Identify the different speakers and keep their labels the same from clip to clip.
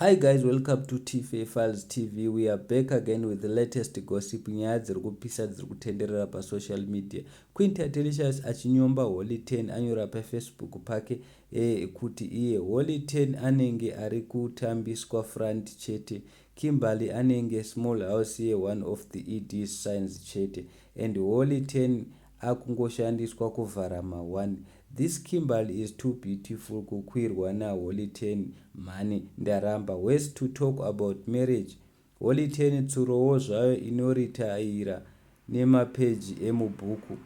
Speaker 1: Hi guys, welcome to TFA Files TV. We are back again with the latest gossip. Nyaya dziri kupisa dziri kutenderera pasocial media. Queen Tatelicious achinyomba Holy 10 anyora paFacebook pake kuti iye Holy 10 anenge ari kutambiswa front chete. Kimberly anenge small house ye one of the ED's signs chete. And Holy 10 akungoshandiswa kuvhara ma1. This Kimberly is too beautiful kukwirwa naHoly 10 mhani ndaramba. Worse to talk about marriage. Holy 10 tsurowo zvayo inoritaira nemapeji emubhuku.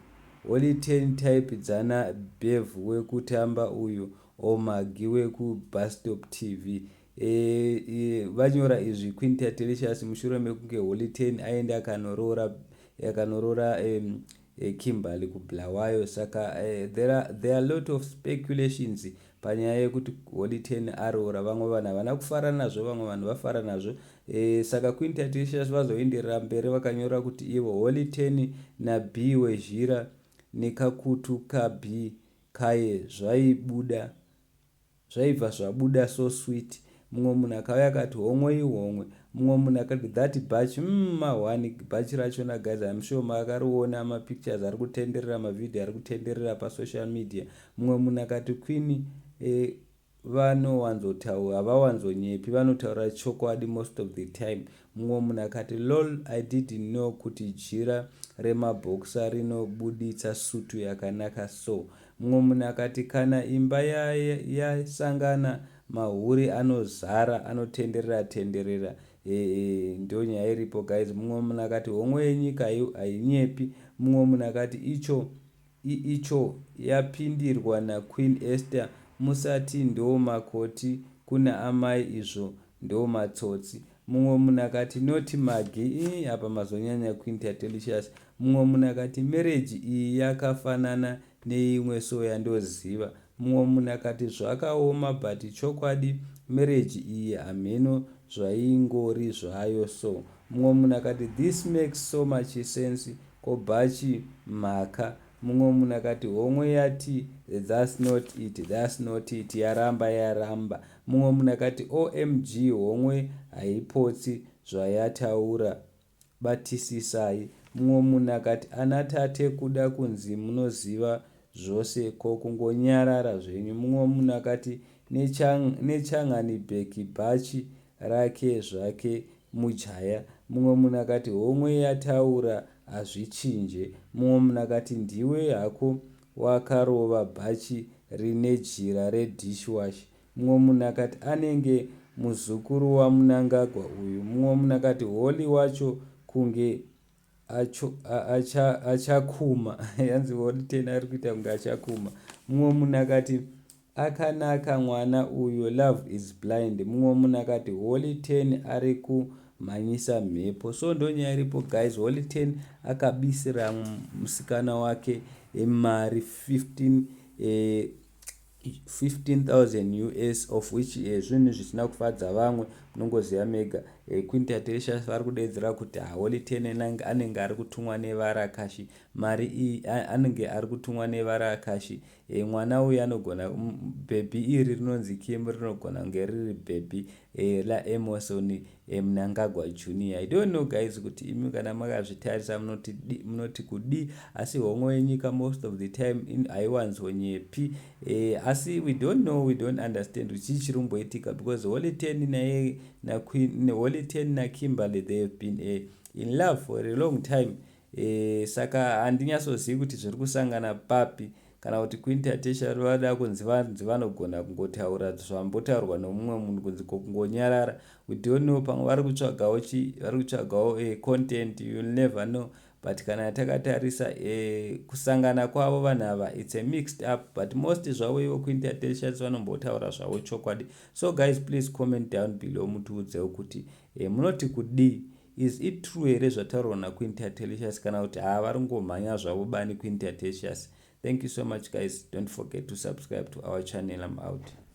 Speaker 1: Holy 10 type dzana Bev wekutamba uyu or Magi wekuBustop TV. Vanyora izvi Queen Tatelicious mushure mekunge Holy 10 aenda akanoroora Kimberly kuBulawayo. Saka there are lot of speculations panyaya yekuti Holy 10 aroora. Vamwe vanhu havana kufara nazvo, vamwe vanhu vafara nazvo. Saka Queen Tatelicious vazoenderera mberi vakanyora kuti ivo Holy 10 naB wezhira nekakutu kaB kaye zvaibuda zvaibva zvabuda so sweet. Mumwe munhu akauya akati homwe ihomwe. Mumwe munhu akati that batch ma1 batch rachona. Guys, I'm sure makariona mapictures ari kutenderera, mavhidhiyo ari kutenderera pasocial media. Mumwe munhu akati queen vanowanzotaura, havawanzonyepi, vanotaura chokwadi most of the time. Mumwe munhu akati lol, I didn't know kuti jira remabhokisa rinobuditsa sutu yakanaka. So mumwe munhu akati kana imba yasangana ya mahuri anozara anotenderera tenderera. Ndo nyaya iripo, guys. Mumwe munhu akati homwe yenyika hainyepi. Mumwe munhu akati icho yapindirwa naQueen Esther, musati ndo makoti kuna amai, izvo ndo matsotsi. Mumwe munhu akati noti Magi apa mazonyanya, Queen Tatelicious. Mumwe munhu akati marriage iyi yakafanana neimwe so yandoziva. Mumwe munhu akati zvakaoma, but chokwadi marriage iyi hamheno zvaingori zvayo. So mumwe munhu akati this makes so much sense, kobhachi mhaka. Mumwe munhu akati homwe yati that's not it, that's not it, yaramba yaramba. Mumwe munhu akati OMG, homwe haipotsi zvayataura, batisisai. Mumwe munhu akati ana tate kuda kunzi munoziva zvose, ko kungonyarara zvenyu. Mumwe munhu akati nechanganibheki bhachi rake zvake mujaya. Mumwe munhu akati homwe yataura hazvichinje. Mumwe munhu akati ndiwe hako wakarova bhachi rine jira redishwash. Mumwe munhu akati anenge muzukuru waMnangagwa uyu. Mumwe munhu akati Holy wacho kunge achakuma, yanzi Holy 10 ari kuita kunge achakuma. Mumwe munhu akati akanaka mwana uyu, love is blind. Mumwe munhu akati Holy 10 ari kumhanyisa mhepo. So ndonyaya iripo, guys. Holy 10 akabisira musikana wake mari 15 15,000 US, of which zvinhu zvisina kufadza vamwe, munongoziva mega. Queen Tatelicious vari kudedzera kuti Holy 10 anenge ari kutumwa nevarakashi mari iyi, anenge ari kutumwa nevarakashi. Mwana uyu anogona bhebhi iri rinonzi Kim, rinogona kunge riri bhebhi laEmmerson Mnangagwa Junior. I don't know, guys, kuti imi kana makazvitarisa munoti kudi, asi homwe yenyika most of the time haiwanzonyepi. Asi we don't know, we don't understand kuti chii chiri kumboitika, because Holy 10 naye naQueen Holy 10 naKimberly, they have been in love for a long time. Saka handinyatsozivi kuti zviri kusangana papi, kana kuti Queen Tatelicious vada kunzi vanzi vanogona kungotaura zvambotaurwa nomumwe munhu, kunzi kungonyarara. We don't know, pamwe vari kutsvagawo chi vari kutsvagawo content, you'll never know. But kana takatarisa kusangana kwavo vanhu ava, it's a mixed up, but most zvavo ivo Queen Tatelicious vanombotaura zvavo chokwadi. So guys, please comment down below mutiudzewo kuti munoti kudii. Is it true here zvataurwa naQueen Tatelicious, kana kuti haa vari kungomhanya zvavo bani Queen Tatelicious? Thank you so much, guys. Don't forget to subscribe to our channel. I'm out.